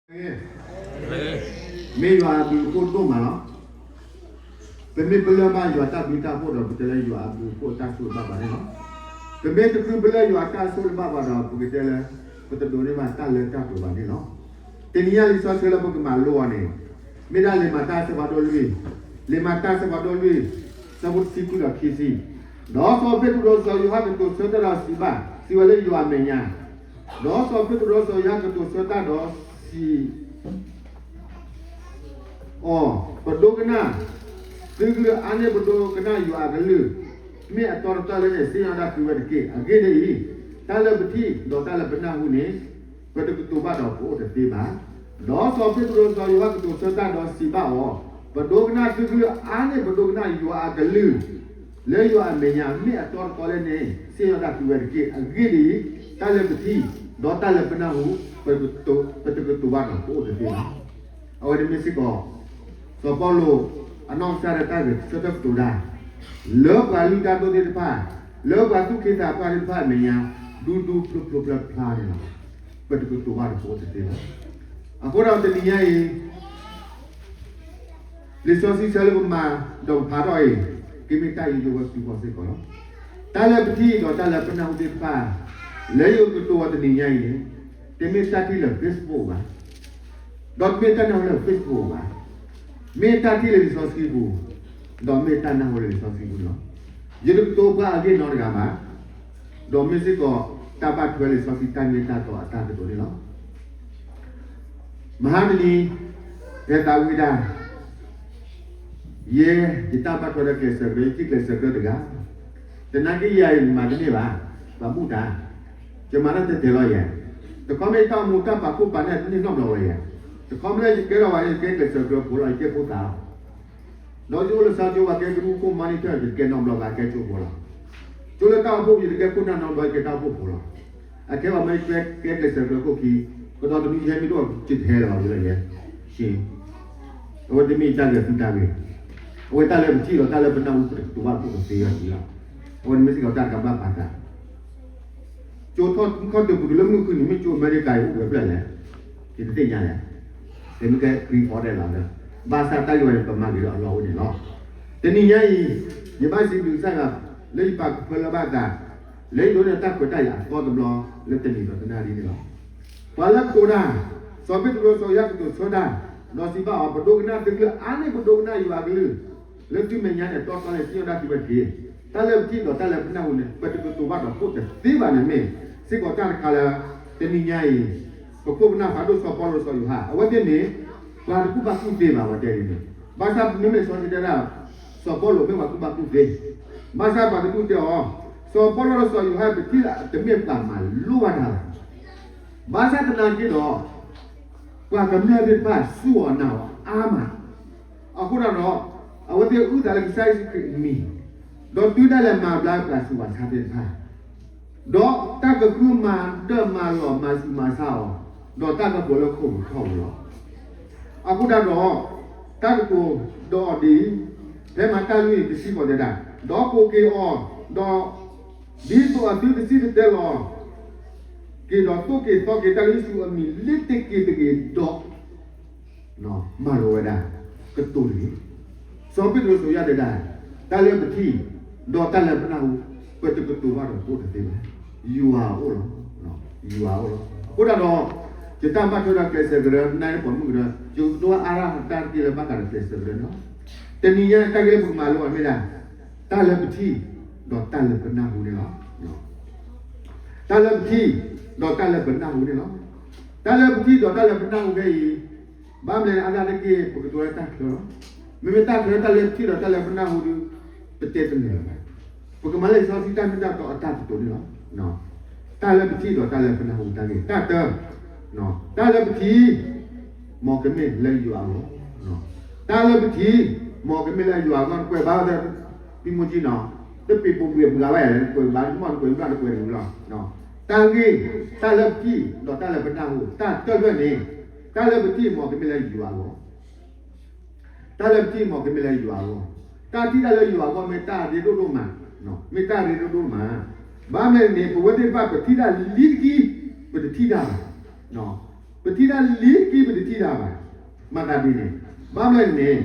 မ့ၢ်ယွၤအဘျုးအဖှိၣ်ဒိၣ်မးလီၤ. ပမ့ၢ်ပလၢၢ်ဘၣ်ယွၤတၢ်ဘျုးတၢ်ဖှိၣ်ဒီး ပတဲလၢယွၤအဘျုးအဖှိၣ်အတၢ်ဆိၣ်ဂ့ၤဘၣ်ပှၤန့ၣ်လီၤ. ပမ့ၢ်တဃုပလၢၢ်ယွၤအတၢ်ဆိၣ်ဂ့ၤဘၣ်ပှၤဒီး ပကတဲလၢ ပတဒိးန့ၢ်ဘၣ်တၢ်လၢတၢ်ပှဲၤဘၣ်န့ၣ်လီၤ. တနံၤညါလံာ်စီဆှံလၢပကမၤလိအီၤန့ၣ် မ့ၢ်ဒၣ်လံာ်မၤတၢ်အဆၢဖးဒိၣ်လွံၢ်, လံာ်မၤတၢ်အဆၢဖးဒိၣ်လွံၢ်, ဆၢဖိတဆံခွံဒီးခံဆံ, ဒီးစီၤပ့းတရူးဒီးစီၤယိၤဟၣ်ကတိၤဆၢတၢ်ဒီးစံးဘၣ်, စံးဝဲလၢယွၤအမဲာ်ညါ ဒီးစီၤပ့းတရူးဒီးစီၤယိၤဟၣ်ကတိၤဆၢတၢ်ဒီးစံး အီၤ, ပဒိကနၣ်သုကလုၢ်အါန့ၢ်ပဒိကနၣ်ယွၤအကလုၢ်, မ့ၢ်အတီတတီလၢန့ၣ် စံၣ်ညီၣ်တၢ်သုဝဲတက့ၢ်. အဂ့ၢ်ဒ်အံၤ, တၢ်လၢပထံၣ်ဒီးတၢ်လၢပနၢ်ဟူန့ၣ် ပတကတိၤဘၣ်ဒီးပအိၣ်တသ့ဘၣ်. ဒီးစီၤပ့းတရူးစီၤယိၤဟၣ်ကတိၤဆၢတၢ်ဒီးစံးဘၣ်အီၤ, ပဒိကနၣ်သုကလုၢ်အါန့ၢ်ပဒိကနၣ်ယွၤအကလုၢ် လၢယွၤအမဲာ်ညါ မ့ၢ်အတီတတီလၢန့ၣ် စံၣ်ညီၣ်တၢ်သုဝဲတက့ၢ်. အဂ့ၢ်ဒ်အံၤ, တၢ်လၢပထံၣ်ဒီးတၢ်လၢပနၢ်ဟူ ပတကတိၤဘၣ်ဒီးပအိၣ်တသ့ဘၣ်. အဝဲန့ၣ်မ့ၢ်စ့ၢ်ကီး စီၤပီလူးအနီၢ်ကစၢ်ဒၣ်တၢ်ဂ့ၢ်ဆၢထၢၣ်ကတိၤတၢ် လၢပှၤလုၢ်တၢ်ဒိၣ်သ့ၣ်တဖၣ်, လၢပှၤသူၣ်က့သးပှၢ်သ့ၣ်တဖၣ်အမဲာ်ညါ ဒူဒူဖျိဖျိဖျါဖျါန့ၣ်လီၤ. ပတကတိၤဘၣ်ဒီးပအိၣ်တသ့ဘၣ်. အဃိဒီးတနံၤညါအံၤ လံာ်စီဆှံဆၢလၢပမၤဒီးပဖးထီၣ်အံၤ ကမ့ၢ်တၢ်ယိယိဝဲစ့ၢ်ကီးစ့ၢ်ကီးလီၤ. တၢ်လၢပထံၣ်ဒီးတၢ်လၢပနၢ်ဟူသ့ၣ်တဖၣ် လၢယကတိၤအီၤတနံၤညါအံၤန့ၣ် တမ့ၢ်တၢ်ထံၣ်လၢ Facebook ဘၣ်, ဒီးတမ့ၢ်တၢ်နၢ်ဟူလၢ Facebook ဘၣ်, မ့ၢ်တၢ်ထံၣ်လၢလံာ်စီဆှံပူၤ, ဒီးမ့ၢ်တၢ်နၢ်ဟူလၢလံာ်စီဆှံပူၤန့ၣ်လီၤ. ယတကတိၤပှၤအဂ့ၢ်နီတဂၤဘၣ်, ဒီးမ့ၢ်စ့ၢ်ကီးတၢ်ဘၣ်ထွဲလံာ်စီဆှံတၢ်မ့ၢ်တၢ်တီအတၢ်ကတိၤန့ၣ်လီၤ. မဟါတနံၤ ဖဲသးဝံၣ်တၢ် ယဲ ယတၢ်ဘၣ်ထွဲဒီးကျဲးစၢးကရၢ ယထံၣ်ကျဲးစၢးကရၢတဂၤ, သနာ်က့ယၤအံၤမၤတန့ၢ်ဘၣ်, ပှၤဘူၣ်တၢ်, ယမၤတၢ်တဲာ်တဲာ်လီၤယၤ, တခီမ့ၢ်ယတၢ်အိၣ်မူတၢ်ပာ်ဖှိၣ်ပာ်န့ၢ်တန့ၢ်နီတဘျီဝဲယၤ, တခီမ့ၢ်လၢယကဲထီၣ်ဝဲ ယကဲကျဲးစၢးကရၢဖိလီၤ ယကဲဖိသၣ်လီၤ. ဒီးယအိၣ်လၢဆါကၠိပှၤကဲကရူၢ်ခိၣ် monitor ယတကဲနီတဘျီဘၣ် ကဲကၠိဖိလီၤ. ကၠိလၢတၢ်အိၣ်ဖှိၣ် ယတကဲခိၣ်နၢ်နီတဘျီ ယကဲတၢ်အိၣ်ဖှိၣ်ဖိလီၤ. အခဲအံၤမ့ၢ်ကဲကျဲးစၢးကရၢခိၣ်ခံ, ကဒီးတနွံယဟဲမ့ၢ်တအိၣ် ယတဟဲလၢၤဘၣ် ယလၢယဲ, အဝဲတမ့ၢ်ယတၢ်ဂဲၤသုတၢ်ဂ့ၤ, အဝဲတၢ်လၢပထံၣ်ဒီးတၢ်လၢပနၢ်ဟူ ပတကတိၤဘၣ်တအိၣ်တသ့ဘၣ်န့ၣ်လီၤ. အဝဲန့ၣ်မ့ၢ်စ့ၢ်ကီးတၢ်တခါဘၣ်ပာ်သး ကၠိထီၣ်ခီၣ်ထံးပူၤတုၤလၢမုၢ်ဃုနံၤ မ့ၢ်ကၠိအမဲရကၤအံၤအိၣ်ဝဲဖျၢၣ်လဲၣ်, ယတသ့ၣ်ညါလဲၣ်, တမ့ၢ်ကဲခရံာ်ဖီဒဲးလီၤလၢ, ဘၣ်ဆၣ်တၢ်ဂ့ၢ်ဝဲန့ၣ် ပမၤဂ့ၤလၢအလီၢ်အိၣ်န့ၣ်လီၤ. တနံၤညါအံၤ ယဘၣ်စံးဘျုးကစၢ်ယွၤ လၢယပာ်ကဖၢလၢဘၣ်သး, လၢယဒိးန့ၢ်တၢ်ခွဲးတၢ်ယာ်အသီတဘျီ လၢတနံၤဒီးတနၣ်ရံၣ်န့ၣ်လီၤ. ပှၤလၢကတိၤတၢ်, စီၤပ့းတရူးစီၤယိၤဟၣ်ကတိၤဆၢတၢ်, ဒီးစံးဘၣ်အီၤ ပဒိကနၣ်သုကလုၢ်အါန့ၢ်ပဒိကနၣ်ယွၤအကလုၢ် လၢသုမဲာ်ညါန့ၣ် တီတီန့ၣ် စံၣ်ညီၣ်တၢ်သုဝဲတက့ၢ်. တၢ်လၢပထံၣ်ဒီးတၢ်လၢပနၢ်ဟူန့ၣ် ပတကတိၤဘၣ်ဒီးပအိၣ်တသ့ဘၣ်န့ၣ်မ့ၢ် စ့ၢ်ကီးတၢ်တခါလၢ တနံၤညါအံၤ ပခိၣ်ပနၢ်ဖးဒိၣ်စီၤပီလူးစီၤယိၤဟၣ် အဝဲသ့ၣ်န့ၣ် ပှၤတကူၣ်ဘၣ်ကူၣ်သ့ဘၣ် အဝဲတဲန့ၣ်, ဘၣ်ဆၣ်မ့မ့ၢ်စီဆှံတဲဒၣ် စီၤပီလူးမ့ၢ်ပှၤကူၣ်ဘၣ်ကူၣ်သ့, ဘၣ်ဆၣ်ပှၤတဒူၣ်တဲအီၤ, စီၤပီလူးဒီးစီၤယိၤဟၣ် ပထံၣ်လၢတမ့ၢ်ပှၤမၤလိဘၣ်တၢ်ဘၣ်. ဘၣ်ဆၣ်သနာ်က့ဒီး ပှၤကမျၢၢ်သ့ၣ်တဖၣ်စူၢ်အီၤနာ်အီၤအါမး, အဃိဒီး အဝဲသ့ၣ်အုၣ်သးလၢကစၢ်ယ့ၣ်ၡူးခရံာ်အမံၤ, ဒီးတုၤဒၣ်လဲာ်မၤဘျါပှၤဆူးပှၤဆါသ့ၣ်တဖၣ်, ဒီးတၢ်ကဃုမၤဒၢၣ်မၤလီၤမၤဆူးမၤဆါအီၤ, ဒီးတၢ်ကပီၤလၢခိၣ်ပူၤထီၣ်ပူၤလီၤ. အဃိဒၣ်ဒီး တၢ်ကတိၤဒီးအီၤဒ်အံၤ, ဖဲမၤတၢ်လွံၢ်တဆံဃိးတဲဒၣ်, ဒီးကိးက့ၤအီၤ, ဒီးဒ်သိးအသုတစံၣ်တဲၤတဲလီၤက့ၤဒီးသိၣ်က့ၤသီက့ၤတၢ်လၢယ့ၣ်ၡူးအမံၤလၢတက့ၢ်တဂ့ၤဒီး မၤလိဝဲဒၣ် ကတိၤတဂ့ၤ. စီၤပ့းတရူးစီၤယိၤဟၣ်တဲဒၣ်, တၢ်လၢပထံၣ်, ဒီးတၢ်လၢပနၢ်ဟူ, ပတကတိၤဘၣ်ဒီးပအိၣ်တသ့ဘၣ်. ယွၤအိၣ်လီၤ. ယွၤအိၣ်လီၤ. အဃိဒၣ်ဒီး ယတၢ်ဘၣ်ထွဲဒီးကျဲးစၢးကရၢ နၢ်ပှၤမုၣ်ကရၢ ယကတိၤအါရၣ်တၢ်တက့ၢ်လၢဘၣ်ဃးဒီးကျဲးစၢးကရၢန့ၣ်လီၤ. တနံၤညါတၢ်ဂ့ၢ်လၢပကမၤလိအီၤမ့ၢ်ဒၣ် တၢ်လၢပထံၣ်, ဒီးတၢ်လၢပနၢ်ဟူန့ၣ်လီၤ. တၢ်လၢပထံၣ်, ဒီးတၢ်လၢပနၢ်ဟူန့ၣ်လီၤ. တၢ်လၢပထံၣ်ဒီးတၢ်လၢပနၢ်ဟူဖဲအံၤ, ဘၣ်မနုၤအါဒၣ်တက့ၢ် ပကတိၤလၢတၢ်ချၢလီၤ. မ့မ့ၢ်တၢ်ချၢတၢ်လၢပထံၣ်ဒီးတၢ်လၢပနၢ်ဟူဒီး ပတဲတနၢၤဘၣ်. ပကမၤလၢလံာ်စီဆှံတၢ်မ့ၢ်တၢ်တီအတၢ်ကတိၤန့ၣ်လီၤ. တၢ်လၢပထံၣ်ဒီးတၢ်လၢပနၢ်ဟူတၢ်ဂ့ၢ် တၢ်တၢ, တၢ်လၢပထံၣ်, မ်ကမ့ၢ်လၢယွၤအဂီၢ်, တၢ်လၢပထံၣ်, မ်ကမ့ၢ်လၢယွၤအဂီၢ် နကွဲးဘၣ်ဝဲ ပံမူကၠံနီၤ, တပ့ၤပိာ်ဘှံးအပှၤဘၣ်ယၤ နကွဲးဘၣ် မ့ၢ်နကွဲးဘၣ်နကွဲးန့ၣ်လီၤ. တၢ်ဂ့ၢ်, တၢ်လၢပထံၣ်ဒီးတၢ်လၢပနၢ်ဟူ တၢ်တၢၢ်ဖျၢၣ်န့ၣ်, တၢ်လၢပထံၣ် မ်ကမ့ၢ်လၢယွၤအဂီၢ်, တၢ်လၢပထံၣ် မ်ကမ့ၢ်လၢယွၤအဂီၢ်, တၢ်ထံၣ်တၢ်လၢယွၤအဂီၢ် မ့ၢ်တၢ်ရ့ဒိၣ်ဒိၣ်မး, မ့ၢ်တၢ်ရ့ဒိၣ်ဒိၣ်မး, ဘၣ်မနုၤန့ၣ် ပဝဲသ့ၣ်တဖၣ်ပထံၣ်တၢ်လံတကံ ပတထံၣ်တၢ်ဘၣ်. ပထံၣ်တၢ်လံခံ ပတထံၣ်တၢ်ဘၣ်. မၤသးဒ်န့ၣ်, ဘၣ်မနုၤလဲၣ်န့ၣ်,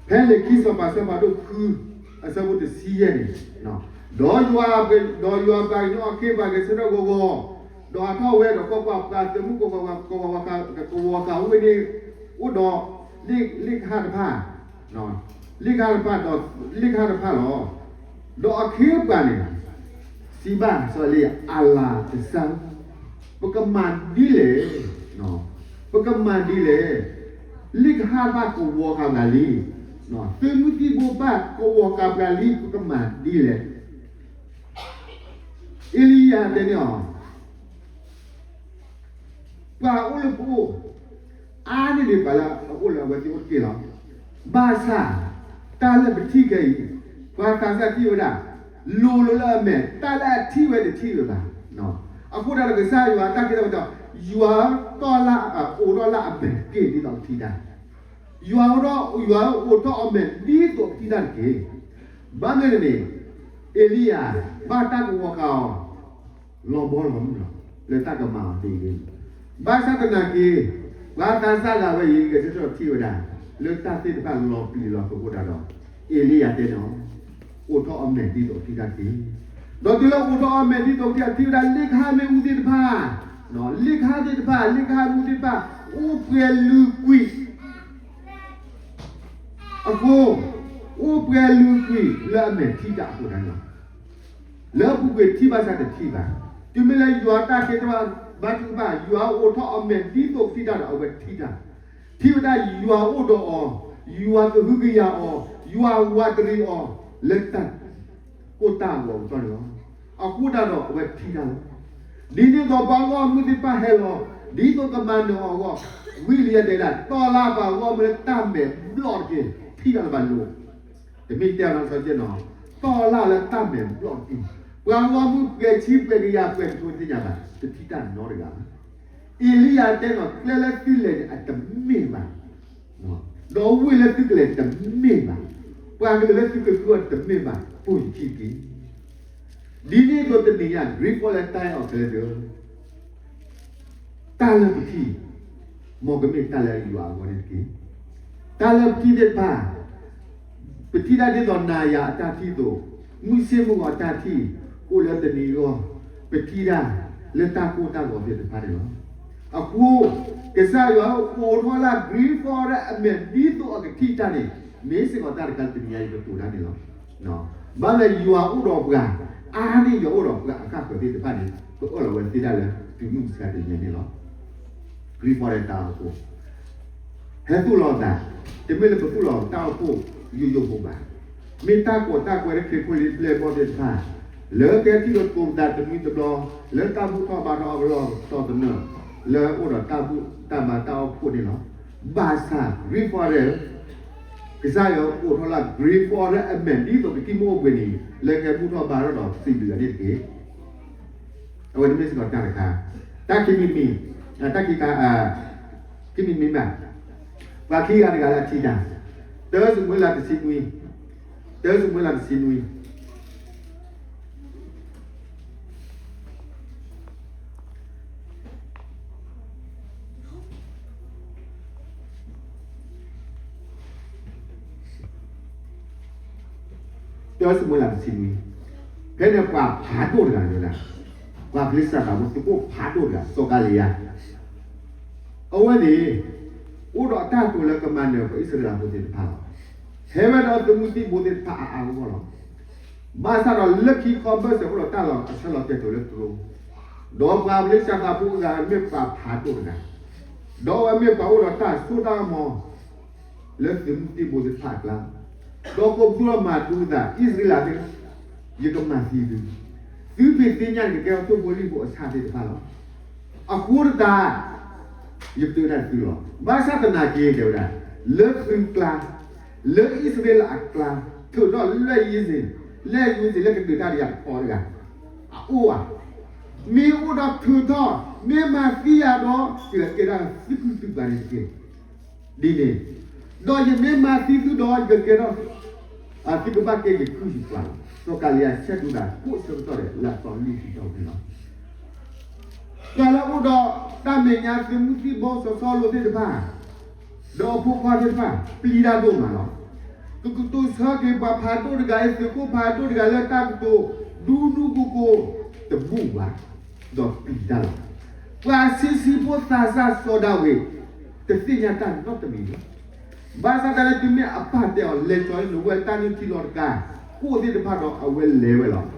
ဖဲလံာ်ခံစီၤပၤ အဆၢဖးဒိၣ်ဃု အဆၢဖိတဆံယဲၢ်န့ၣ်, ဒီးယွၤ, ဒီးယွၤပှၤကညီအခ့အပှၤဂဲၤဆၢထၢၣ်ဂီၤဂီၤ, ဒီးဟးထီၣ်ဝဲဒီးကွၢ်ကွၢ်, ပှၤသုးမုၢ်ကဝီၤ, ကဝီၤ, ကဝီၤဃာ်ဝ့ၢ်န့ၣ်, အိၣ်ဒီး, လ့ၣ်, လ့ၣ်ကဟၣ်တဖၣ်, လ့ၣ်ကဟၣ်တဖၣ်ဒီး, လ့ၣ်ကဟၣ်တဖၣ်လီၤ. ဒီးအခ့အပှၤန့ၣ်, စံးဘၣ်စီၤအ့လံယၤ, အလၤကစၢ်ဧၢ, ပကမၤဒ်လဲၣ်, ပကမၤဒ်လဲၣ်. လ့ၣ်ကဟၣ်တဖၣ်ကဝီၤဃာ်ပှၤလံ, သုးမုၢ်သံၣ်ဘိတဖၣ်ကဝီၤဃာ်ပှၤလံ, ပကမၤဒ်လဲၣ်. အ့လံယၤတဲန့ၢ်အီၤ, ပှၤအိၣ်လၢပအိၣ်, အါန့ၢ်ဒံးပှၤလၢအအိၣ်လၢအဝဲသ့ၣ်အိၣ်တက့ၢ်လီၤ. ဘၣ်ဆၣ်, တၢ်လၢပထံၣ်ခဲအံၤ, ပှၤသးစၢ်ထံၣ်ဝဲဒၣ်, လိၤလိၤလၢအမဲာ်, တၢ်လၢအထံၣ်ဝဲတထံၣ်ဝဲဘၣ်. အဃိဒၣ်ဒီးကစၢ်ယွၤတၢ်ကဲထီၣ်ဝဲဒီး, ယွၤတီၢ်လၢအအိးထီၣ်လၢအမဲာ်တက့ၢ်ဒ်သိးပထံၣ်တၢ် ယွၤအိးထီၣ်, ယွၤအိးထီၣ်အမဲာ်ဒ်သိးပထံၣ်တၢ်တက့ၢ်. ဘၣ်မနုၤလဲၣ်န့ၣ်, အ့လံယၤ, ဘၣ်တၢ်ကဝီၤဃာ်အီၤ, လီၤဘီလီၤမုၢ်လီၤ, လၢတၢ်ကမၤအီၤဒ်န့ၣ်, ဘၣ်ဆၣ်သနာ်က့, ပှၤသးစၢ်ဂၤဝဲအံၤ ဂဲၤဆၢထၢၣ်ထံၣ်ဝဲဒၣ်, လၢတၢ်သ့ၣ်တဖၣ်လီၤပျံၤလီၤသကိးတၢ်ဒီး, အ့လံယၤတဲန့ၢ်အီၤ, အိးထီၣ်အမဲာ်ဒ်သိးပထံၣ်တၢ်တက့ၢ်. ဒီးတုၤလၢအိးထီၣ်အမဲာ်ဒ်သိးပထံၣ်တၢ် ထံၣ်ဝဲဒၣ်လ့ၣ်ကဟၣ်မ့ၣ်အူသ့ၣ်တဖၣ်, လ့ၣ်ကဟၣ်သ့ၣ်တဖၣ်, လ့ၣ်ကဟၣ်မ့ၣ်အူသ့ၣ်တဖၣ်, အိၣ်ပှဲၤလုာ်ကွံာ် အဃိ, အိၣ်ပှဲၤလုာ်ကွံာ်လၢအမဲာ်ထံၣ်တၢ်အဃိဒၣ်န့ၣ်လီၤ. လၢအပူၤကွံာ်ထံၣ်ဘၣ်ဆၣ်တထံၣ်ဘၣ်. တုၤမ့ၢ်လၢယွၤတၢ်ကဲထီၣ်ဘါထုကဖၣ်, ယွၤအိးထီၣ်အမဲာ်ဒ်သိးပထံၣ်တၢ်ဒီးအဝဲထံၣ်တၢ်, ထံၣ်ဝဲဒၣ်ယွၤအိၣ်ဒီးအီၤ, ယွၤကဟုကယာ်အီၤ, ယွၤဝးတရံးအီၤ, လၢတၢ် ကိၢ်တၢ်ဂီၤအကတီၢ်န့ၣ်လီၤ. အဃိဒၣ်ဒီးအဝဲထံၣ်တၢ်လီၤ. ဒ်န့ၣ်အသိးပှၤဂီၢ်မုၢ်သ့ၣ်တဖၣ်ဟဲလီၤ, ဒ်သိးကမၤနၢၤအီၤအဂီၢ်, ဝံလံယၤတဲဒၣ်, တီၢ်လၢပှၤဂီၢ်မုၢ်လၢတၢ်မဲာ်ဘျီၣ်တက့ၢ်, ထံၣ်တၢ်လၢၤဘၣ်လိၤ, တမ့ၢ်တဲအီၤနီၢ်ကစၢ်နီၤ, တီၢ်လၢ်လၢတၢ်မဲာ်ဘျီၣ်တက့ၢ်, ပှၤဂီၢ်မုၢ်ပှဲၤဆံပှဲၤကယၤပှဲၤကထိတသ့ၣ်ညါဘၣ်, တထံၣ်တၢ်နီတဂၤဘၣ်. အ့လံယၤတဲနီၤ, ကျဲလၢသုလဲၤန့ၣ်အတမ့ၢ်ဘၣ် ဒီးဝ့ၢ်လၢသုကလဲၤတမ့ၢ်ဘၣ်, ပှၤကလုာ်လၢသုကဃုအီၤတမ့ၢ်ဘၣ်, ပိာ်ယခံတက့ၢ်. ဒ်န့ၣ်အသိးတနံၤညါ Great Falls လဲၤတၢ်အဲၣ်အီၤခဲလၢာ်သ့ၣ်ဧၢ, တၢ်လၢပထံၣ်, မ်ကမ့ၢ်တၢ်လၢယွၤအဂီၢ်န့ၣ်တက့ၢ်. တၢ်လၢပထံၣ်သ့ၣ်တဖၣ်, ပထံၣ်တၢ်ဒ်သိးနၤယၤအတၢ်ထံၣ်အသိး, မုၢ်ဆ့ၣ်မုၢ်ဂီၤအတၢ်ထံၣ်, အိၣ်လၢတနံၤအဂီၢ်, ပထံၣ်တၢ်လၢတၢ်ကိၢ်တၢ်ဂီၤသ့ၣ်တဖၣ်န့ၣ်လီၤ. အဃိ, ကစၢ်ယွၤအိးထီၣ်လၢ Great Falls အမဲာ်ဒ်သိးအကထံၣ်တၢ်န့ၣ်, မ့ၢ်စ့ၢ်ကီးတၢ်တခါလၢတနံၤညါအံၤပတိၤတၢ်န့ၣ်လီၤ. ဘၣ်မနုၤလဲၣ်ယွၤအိၣ်ဒီးပှၤ, အါန့ၢ်ယွၤအိၣ်ဒီးပှၤအဃၣ်ဃၢၤသ့ၣ်တဖၣ်န့ၣ်, ပအၢၣ်လီၤဝဲသ့ဒၣ်လၢ တုၤမုၢ်မဆါတနံၤညါန့ၣ်လီၤ. Great Falls တၢ်အိၣ်ဖှိၣ် ဟဲသူၣ်လီၤသး, တမ့ၢ်လၢပသူၣ်လီၤတၢ်အိၣ်ဖှိၣ်ယိယိဖိဘၣ်. မ့ၢ်တၢ်ကိးတၢ်ကွဲးလၢခရံာ်ဖိလံၤပျဲၢ်ဘီၣ်သ့ၣ်တဖၣ်, လၢကဟဲထံၣ်လိာ်သကိးပသးတနွံတဘျီ, လၢတၢ်ဘူၣ်ထီၣ်ဘါထီၣ်အလီၢ်တတီၤသနၢၣ်, လၢအိၣ်ဒီးတၢ်ဘူၣ်တၢ်ဘါတၢ်အိၣ်ဖှိၣ်န့ၣ်လီၤ. ဘၣ်ဆၣ် Great Falls ကစၢ်ယွၤအိးထီၣ်လၢ Great Falls အမဲာ်ဒ်သိးကထံၣ်မ့ၢ်အိၣ်ဘှံးနံၤ, လၢကဟဲဘူၣ်ထီၣ်ဘါထီၣ်ဒီးစံးဘျုးအီၤန့ၣ်တက့ၢ်. အဝဲန့ၣ်မ့ၢ်စ့ၢ်ကီးတၢ်တခါ, တၢ်ခံမံၤတမံၤ, တၢ်ခံခါ, ခံမံၤတမံၤဘၣ်, ပှၤခံဂၤတဂၤလၢအထံၣ်တၢ်, တၢ စမူၤအ့လးတဆံနွံ, တၢ စမူၤအ့လးတဆံနွံ တၢ စမူၤအ့လးတဆံနွံ, ဖဲန့ၣ်ပှၤဖးဒိၣ်တဂၤန့ၣ်, ပှၤဖလ့ၡသးဖိသုးခိၣ်ဖးဒိၣ်တဂၤ စီၤကၤလံယါ, အဝဲန့ၣ်, အိၣ်ဒီးအတၢ်တိာ်လၢကမၤနၢၤပှၤအံၣ်စရ့လးဖိသ့ၣ်တဖၣ်လီၤ. ဟဲဝဲဒီးသုးမုၢ်သံၣ်ဘိသ့ၣ်တဖၣ်အါအါဂီၢ်ဂီၢ်လီၤ. ဘၣ်ဆၣ်ဒီးလၢခံခီဘၢၣ်စၢၤအိၣ်ဒီးတၢ်လီၤအဆၢလီၤတဲာ်တိာ်လၢတြိ, ဒီးပှၤဖလ့ၡသးဖိအဂၤမ့ၢ်ပှၤဖးဒိၣ်တဂၤ, ဒီးအဝဲမ့ၢ်ပှၤအိၣ်ဒီးတၢ်စိတၢ်ကမီၤ လၢသုးမုၢ်သံၣ်ဘိသ့ၣ်တဖၣ်အကျါ, ဒီးကိးပသူထီၣ်မၤတူၢ်အသး အံၣ်စရ့လးသ့ၣ်, ယကမၤသံသု, သုမ့ၢ်သ့ၣ်ညါန့ၣ် ကကဲထီၣ်ထိၣ်ဖိလံၣ်ဖိအဆၣ်သ့ၣ်တဖၣ်လီၤ. အဃိသတး ယကတဲဒၣ်သုလီၤ. ဘၣ်ဆၣ်သနာ်က့တဲဝဲဒၣ်, လၢသုကျါ, လၢအံၣ်စရ့လးအကျါ, ထုးထီၣ်လၢယ့ၣ်စ့, လၢယ့ၣ်စ့လၢကဒုးတၢ်ဒီးယၤတခီတဂၤ, အအိၣ်ဧါ. မ့ၢ်အိၣ်ဒီးထုးထီၣ်, မ့ၢ်မၤသံယၤဒီး ယကကဲဒၣ်သုကုၢ်သုပှၤန့ၣ်တက့ၢ်. ဒ်န့ၣ်, ဒီးယမ့ၢ်မၤသံသုဒီးယကကဲထီၣ် သုကဘၣ်ကဲယကုၢ်ယပှၤလီၤ. စီၤကၤလံယါဆဲးတူၢ်တၢ်ကိးဆၢကတီၢ်ဒီး လၢအသီလွံၢ်ဆံတီၢ်ပူၤန့ၣ်လီၤ. ပှၤလၢအအိၣ်ဒီးတၢ်မဲာ်ညါ သုးမုၢ်သံၣ်ဘိ စီၤစီလူးသ့ၣ်တဖၣ် ဒီးအဖိခွါသ့ၣ်တဖၣ် ပျံၤတၢ်ဒိၣ်မးလီၤ. ကကတိၤဆၢက့ၤပှၤဖးဒိၣ်တဂၤအံၤ သုးခိၣ်ဖးဒိၣ်တဂၤလၢတၢ်ကတိၤ ဒူဒူကိကိ တဘူၣ်ဘၣ်, ဒီးပျံၤတၢ်လီၤ. ပှၤဆံးဆံးဖိသးစၢ်စီၤဒၤဝံး တသ့ၣ်ညါတၢ်နီတမံၤဘၣ်. ဘၣ်ဆၣ်တၢ်လၢတုၤမ့ၢ်အပၢ်တဲအီၤ လဲၤကၠီၤန့ၢ်ဝဲတၢ်နုၢ်ထံလီၤတကး ကိၣ်သ့ၣ်တဖၣ်ဒီး အဝဲလဲၤဝဲလီၤ.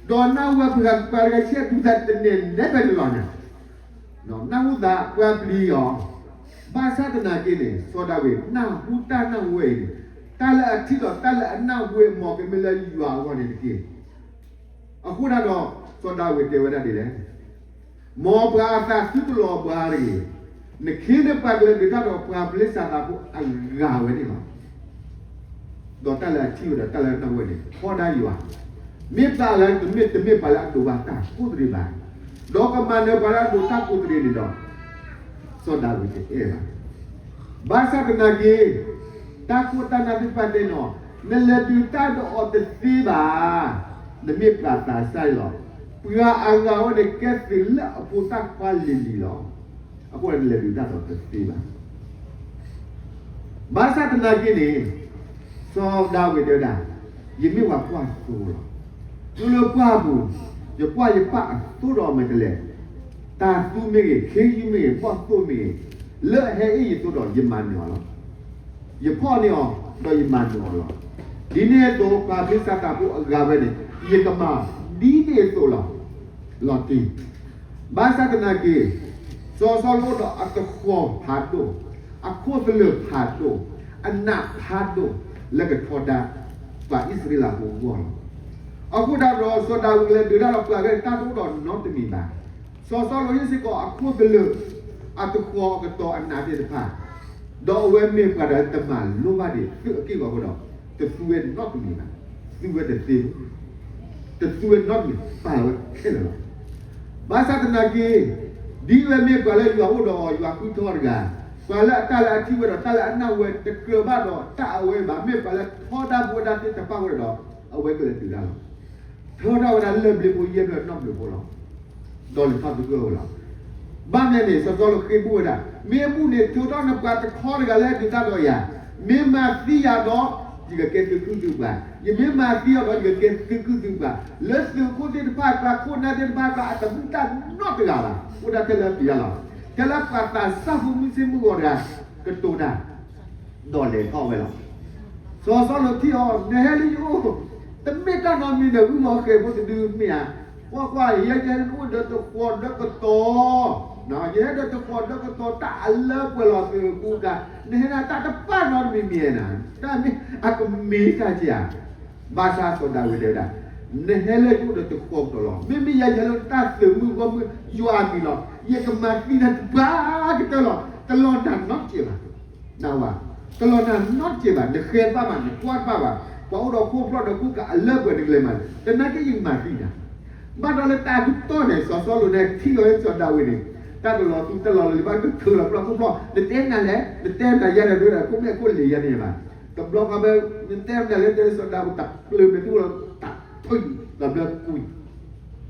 ဒီးနၢ်ဟူဝဲပှၤဂၤ ပှၤတဂၤဆံးအဒူသး တနဲၣ်နဲပၢၢ်တလီၤညါ နၢ်ဟူသးပှၤပျံၤအီၤ. ဘၣ်ဆၣ်သနာ်က့န့ၣ် စီၤဒၤဝံးနၢ်ဟူတၢ်နၢ်ဟူဝဲအံၤန့ၣ် တၢ်လၢအထံၣ်ဒီးတၢ်လၢအနၢ်ဟူဝဲ မ်ကမ့ၢ်လၢယွၤအဂီၢ်န့ၣ်တက့ၢ်. အဃိဒၣ်ဒီး စီၤဒၤဝံးတဲဝဲဒၣ်ဒ်လဲၣ်, မ်ပှၤအသးသုတလီၤဘှါတဂ့ၤ, နခ့နပှၤကလဲၤဒုးတၢ်ဒီးပှၤဖလ့ၡသးဖိအဂၤဝဲန့ၣ်လီၤ. ဒီးတၢ်လၢအထံၣ်ဝဲဒီးတၢ်လၢအနၢ်ဟူဝဲန့ၣ် ထီဒါယွၤ, မ့ၢ်ပှၤလၢတမ့ၢ် တမ့ၢ်ပှၤလၢအဒိးဘၣ်တၢ်ကိးတရံးဘၣ်, ဒီးကမၤနၢၤပှၤလၢအဒိးတၢ်ကိးတရံးန့ၣ်ဒီး စီၤဒၤဝံးတအဲၣ်ဘၣ်. ဘၣ်ဆၣ်သနာ်က့ တၢ်ခိၣ်တၢ်နၢ်သ့ၣ်တဖၣ်တဲန့ၣ်, နလဲၤဒုးတၢ်ဒီးအီၤတသ့ဘၣ်, နမ့ၢ်ပှၤသးစၢ်လီၤ. ပှၤအဂၤဝဲန့ၣ်ကဲသုးလၢအဖိသၣ်ခွါလံၤလံၤလီၤ. အဃိန့ၣ်နလဲၤဒုးတၢ်ဒီးတသ့ဘၣ်. ဘၣ်ဆၣ်သနာ်က့န့ၣ် စီၤဒၤဝံးတဲဝဲဒၣ်, ယမ့ၢ်ပှၤကွၢ်သိလီၤ. တုၤလၢပှၢ်ပူၤ ယကွၢ်ယပၢ်အသိဒီးမဲာ်တဲးလဲး, တၤသူမ့ၢ်ဂ့ၤ, ခ့ယုၢ်မ့ၢ်ဂ့ၤ, ဘီၣ်သိၣ်မ့ၢ်ဂ့ၤ, လၢအဟဲအ့ၣ်ယသိဒီး ယမၤနၢၤအီၤလီၤ. ယဖီၣ်န့ၢ်အီၤ ဒီးယမၤနၢၤအီၤလီၤ. ဒ်န့ၣ်အသိး ပှၤဖလ့ၡသးဖိအဂၤဝဲန့ၣ် ယကမၤဒ်န့ၣ်အသိးလီၤ. လီၤတံၢ် ဘၣ်ဆၣ်သနာ်က့ စီၤစီလူးအိၣ်ဒီးအသဃီၤဖးဒိၣ်, အခိၣ်သလုးဖးဒိၣ်, အနးဖးဒိၣ် လၢကထီဒါ ပှၤအံၣ်စရ့လးဖိအဂီၢ်လီၤ. အဃိဒၣ်ဒီး စီၤဒၤဝံးကလဲၤဒုးတၢ်ဒီးပှၤဂၤ တၢ်တအိၣ်ဒီးနီတမံၤဘၣ်. စီၤစီလူးဟ့ၣ်စ့ၢ်ကီးအခိၣ်သလုး, အသဃီၤအကတီၤအနးသ့ၣ်တဖၣ်, ဒီးအဝဲမ့ၢ်ပှၤဒီးတမၤလိဘၣ်ဒံးသုးအက့ၢ်အဂီၤအဃိဒီး တသူဝဲနီတမံၤဘၣ်, သူဝဲတသ့, တသူဝဲနီတမံၤ ပာ်လီၤဝဲခဲလၢာ်လီၤ. ဘၣ်ဆၣ်သနာ်က့ ဒ်အဝဲမ့ၢ်ပှၤလၢယွၤအိၣ်ဒီးအီၤ ယွၤဃုထၢအီၤတဂၤ, ပှၤလၢအတၢ်လၢအထံၣ်ဝဲဒီးတၢ်လၢအနၢ်ဟူဝဲ တကြၢးဘၣ်ဒီးတၢ်အဝဲဘၣ်, မ့ၢ်ပှၤလၢထီဒါပဝဲဒၣ်သ့ၣ်တဖၣ်အဃိဒီး အဝဲကလဲၤဒုးတၢ်လီၤ. ထၢထီၣ်ဝဲဒၣ်လၢၢ်ဘျ့ဖိယဲၢ်ဖျၢၣ်နီၣ်ဘျုးဖိလီၤ. ဒီးလဲၤထီၣ်သဂၢၢ်ဝဲလီၤ. ဘၣ်မနုၤလဲၣ်န့ၣ် စီၤစီလူးဃ့ဘူးဝဲဒၣ်, မ့ၢ်အဘူၣ်န့ၣ် ထုးထီၣ်နပှၤတခီတဂၤလၢဒုးတၢ်ဒီးယၤ, မ့ၢ်မၤသံယၤဒီး ယကကဲသုးကုၢ်သုးပှၤ, ယမ့ၢ်မၤသံအီၤဒီး ယကကဲသုးကုၢ်သုးပှၤ, လၢသုးခိၣ်သ့ၣ်တဖၣ်အကျါ ခိၣ်နၢ်သ့ၣ်တဖၣ်အကျါ အတဘူၣ်တၢ်နီတဂၤဘၣ်, အိၣ်ဒၣ်ထဲလၢပျံၤတၢ်လီၤ. ထဲလၢပှၤသးစၢ်ဖိမုၢ်ဆ့ၣ်မုၢ်ဂီၤတဂၤ ကတိၤတၢ် ဒီးလဲၤထီၣ်ဝဲလီၤ. စီၤစီလူးထံၣ်အီၤ, နဟဲလၢယအိၣ်, တမ့ၢ်တၢ်နီတမံၤဒီး ဂုၢ်လီၤဃဲၤဖိတဒုမ့ၢ်ဧါ. ကွၢ်ကွၢ်, ယဲယဟဲအိၣ်ဒီးတဃီၤဒီးကတီၤ, ယဟဲဒီးတဃီၤဒီးကတီၤ တၢ်အလၢပှဲၤလီၤသုးအကူအကၤ, နဟဲဒၣ်တၢ်တဖၣ်နီတမံၤမ့ၢ်ဧါနၤ, တၢ်မ့ၢ်အကမ့ၢ်တၢ်က့ဧါ. ဘၣ်ဆၣ်စီၤဒၤဝံးတဲဝဲဒၣ်, နဟဲလၢယအိၣ်ဒီးတဃီၤကတီၤလီၤ. မ့မ့ၢ်ယၤ ယဟဲလၢတၢ်သုးမုၢ်ဂီၢ်မုၢ်ယွၤအမံၤလီၤ. ယကမၤသံနၤတပှၢ်ကတၢၢ်လီၤ. တလီၤနၤနီတစဲးဘၣ်. နဝၤ, တလီၤနၤနီတစဲးဘၣ်, နဃဲတဘၣ်ဘၣ်, နကွၢ်တဘၣ်ဘၣ်, ပှၤအိၣ်ဒီးခိၣ်ဖျီၣ်ဒီးကူကၤအလၢပှဲၤနကလဲၤမၤ, သနာ်က့ယကမၤသံနၤ. ဘၣ်ဒီးလၢတၢ်ကတီၢ်န့ၣ် စီၤစီလူးန့ၣ်ထံၣ်လီၤလၢစီၤဒၤဝံးန့ၣ်, တၢ်တလီၤသူၣ်တၢ်လီၤလံၤဘၣ် ကထုးလီၤပျီခိၣ်ဖျီၣ်, နတဲမနုၤလဲၣ်, နတဲမနုၤယၤန့ၣ်ဒၣ် ခိၣ်မဲာ်ခိၣ်လ့ၤယၤန့ၣ်ဘၣ်. တဘျီဃီဖဲ နတဲမနုၤလဲၣ် တဲလၢစီၤဒၤဝံး တၢ်ပျၢၤမဲာ်ထူလီၤ တၢ်ဖုၣ်လီၤဘျၢကွံာ် တဘျီဃီဒီးစီၤဒၤဝံးတီၣ်ဂ့ၤအီၤလီၤ. ဒီးစီၤဒၤဝံးမၤနၢၤက့ၤအီၤလီၤ. ဒ်န့ၣ်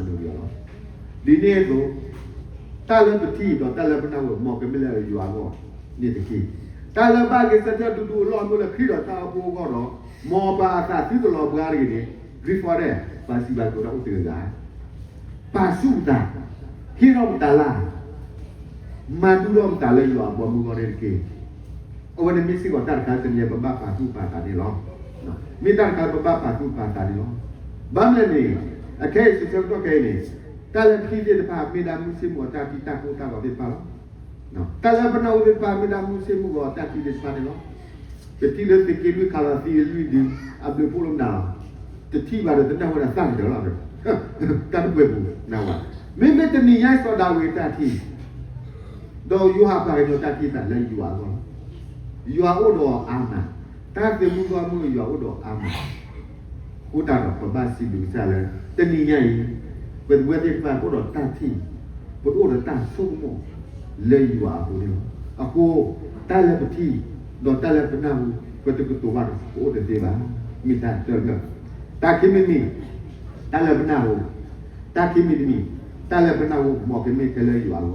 အသိး တၢ်လၢပထံၣ်ဒီးတၢ်လၢပနၢ်ဟူ မ်ကမ့ၢ်လၢယွၤအဂီၢ်န့ၣ်တက့ၢ်. တၢ်လၢဘၣ်က့ၤဆၢထၢၣ်ဒူဒူအလီၢ်အလိၤလၢခရံာ်ဒီးတၢ်အိၣ်ဖှိၣ်အဂီၢ်ဒီး မ်ပှၤအသးသုတလီၤဘှါတဂ့ၤန့ၣ် Greek Friday ပှၤစံးဘၣ်ကတိၤတၢ်အိၣ်သဂၢၢ်ဂၤ ပာ်ဆူၣ်ပသး, ဟ့ၣ်ထီၣ်ပသးလၢ်, မၤဒူထီၣ်ပသးလၢယွၤအဘီအမုၢ်အဂီၢ်န့ၣ်တက့ၢ်. အဝဲန့ၣ်မ့ၢ်စ့ၢ်ကီးတၢ်တခါတနံၤပဘၣ်ပာ်သူၣ်ပာ်သးန့ၣ်လီၤ. မ့ၢ်တၢ်တခါပဘၣ်ပာ်သူၣ်ပာ်သးန့ၣ်လီၤ. ဘၣ်မနုၤလဲၣ်န့ၣ် အခဲအံၤ ဆၢကတီၢ်ခဲအံၤန့ၣ် တၢ်လၢပထံၣ်သ့ၣ်တဖၣ် မ့ၢ်ဒၣ်မုၢ်ဆ့ၣ်မုၢ်ဂီၤတၢ်ထံၣ် တၢ်ကိၢ်တၢ်ဂီၤသ့ၣ်တဖၣ်လီၤ. တၢ်လၢပနၢ်ဟူသ့ၣ်တဖၣ် မ့ၢ်ဒၣ်မုၢ်ဆ့ၣ်မုၢ်ဂီၤတၢ်ထံၣ်သ့ၣ်တဖၣ်န့ၣ်လီၤ. ပထံၣ်လၢသုးက့လွံၢ်ခးလီၤသံလွံၢ်ဒု အဘျုးဖှိၣ်လၢမနုၤလီၤ. တထံၣ်ဘၣ်ဒီး တနၢ်ဟူဝဲဒၣ်သၣ်ကတၢၢ်လီၤ. တၢ်တပှဲၤပူၤနၢ်ဝၤ, မ့မ့ၢ်တနံၤညါစီၤဒၤဝံးတၢ်ထံၣ် ဒီးယိၤဟၣ်ပှၤကညီတၢ်ထံၣ်သးလၢယွၤအဂီၢ်လီၤ. ယွၤအိၣ်ဒီးအါမး, တၢ်သုးမုၢ်ဂီၢ်မုၢ်ယွၤအိၣ်ဒီးအါမး. အဃိသတးဒီး ပဘၣ်စံးဘျုးကစၢ်လၢ တနံၤညါအံၤ ပဝဲသ့ၣ်တဖၣ်အိၣ်ဒီးတၢ်ထံၣ်, ပတအိၣ်ဒီးတၢ်ဆိကမိၣ်လၢယွၤအပူၤန့ၣ်လီၤ. အဃိ တၢ်လၢပထံၣ် ဒီးတၢ်လၢပနၢ်ဟူ ပတကတိၤဘၣ်ဒီး ပအိၣ်တသ့ဘၣ်. မ့ၢ်တၢ်တၢၢ်လၢ တၢ်ခံမံၤမံၤ တၢ်လၢပနၢ်ဟူ, တၢ်ခံမံၤတမံၤ, တၢ်လၢပနၢ်ဟူ မ်ကမ့ၢ်ထဲလၢယွၤအဂီၢ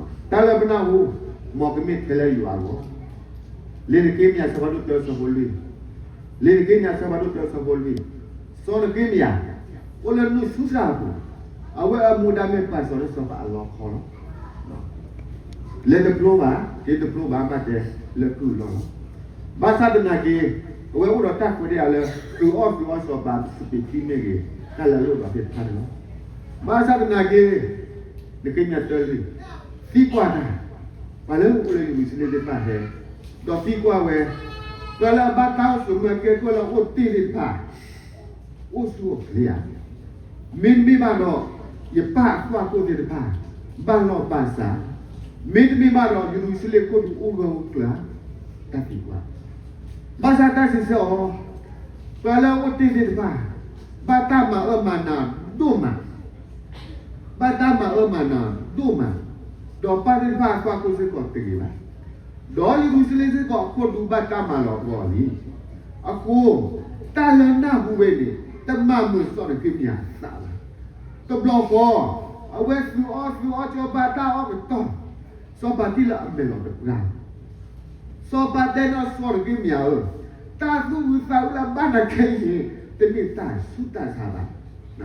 ်, တၢ်လၢပနၢ်ဟူ မ်ကမ့ၢ်ထဲလၢယွၤအဂီၢ်, လံာ်နဃ့မယၤ အဆၢဖးဒိၣ်တၢ အဆၢဖိလွံၢ်, လံာ်နဃ့မယၤ အဆၢဖးဒိၣ်တၢ အဆၢဖိလွံၢ်, စီၤနဃ့မယၤ အိၣ်လၢနုၢ်ဆူၣ်စၢ်အပူၤ, အဝဲအမူဒါမ့ၢ်ပာ်စီၤလၢစီၤပၤအလီခီလီၤ. လဲၤတဖျိဘၣ်, က့ၤတဖျိဘၣ် ဘၣ်တဲလၢကုၢ်အလီၢ်လီၤ. ဘၣ်ဆၣ်သနာ်က့ အဝဲအိၣ်ဒီးတၢ်ခွဲးတၢ်ယာ်လၢ သုးအီၣ်သုးအီစီၤပၤစပံးထံမ့ၢ်ဂ့ၤ, တၢ်လၢအလိၣ်ဘၣ်သ့ၣ်တဖၣ်န့ၣ်လီၤ. ဘၣ်ဆၣ်သနာ်က့ နဃ့မယၤတၢလွံၢ်, သံကွၢ်တၢ်, ပှၤလၢအအိၣ်လၢယရူၤၡလ့ၣ်သ့ၣ်တဖၣ်ဟဲ, ဒီးသံကွၢ်ဝဲ, ပှၤလၢအဘၣ်တၢ်အိၣ်ဆိးမၢကဲကုၢ်လၢအအိၣ်တ့ၢ်သ့ၣ်တဖၣ် အိၣ်ဆူၣ်အိၣ်ချ့ဧါ. မ့တမ့ၢ်ဘၣ်ဒီး ယပၢ်အသွၣ်ခိၣ်သ့ၣ်တဖၣ် ဘၣ်လီၢ်ဘၣ်စး, မ့တမ့ၢ်ဘၣ်ဒီး ယရူၤၡလ့ၣ်ခိၣ်ဒူအိၣ်ဂၢၢ်အိၣ်ကျၢၤ, တၢ်သံကွၢ်. ဘၣ်ဆၣ်တၢ်စံးဆၢအီၤ, ပှၤလၢအအိၣ်တ့ၢ်သ့ၣ်တဖၣ် ဘၣ်တၢ်မၤအၢမၤနးဒိၣ်မး, ဘၣ်တၢ်မၤအၢမၤနးဒိၣ်မး, ဒီးပၢ်သ့ၣ်တဖၣ်အသွၣ်ခိၣ်စ့ၢ်ကီးတဂ့ၤဘၣ်, ဒီးယရူၤၡလ့ၣ်စ့ၢ်ကီးအခိၣ်ဒူဘၣ်တၢ်မၤလီၤအဂီၢ်လံ. အဃိ တၢ်လၢနၢ်ဟူဝဲန့ၣ် တမၤမုာ်စီၤနဃ့မယၤအသးဘၣ်. တဘျီဃီ အဝဲသုးအီၣ်သုးအီစီၤပၤတၢ်အီၣ်ကတီၢ်, စီၤပၤထံၣ်လၢအမဲာ်လီၤတပှၢ် စီၤပၤတဲန့ၢ်စီၤနဃ့မယၤဧၢ, တၢ်သူၣ်အုးသးအုးလၢအဘၣ်နၤခဲအံၤန့ၣ် တမ့ၢ်တၢ်ဆူးတၢ်ဆါဘၣ်, တ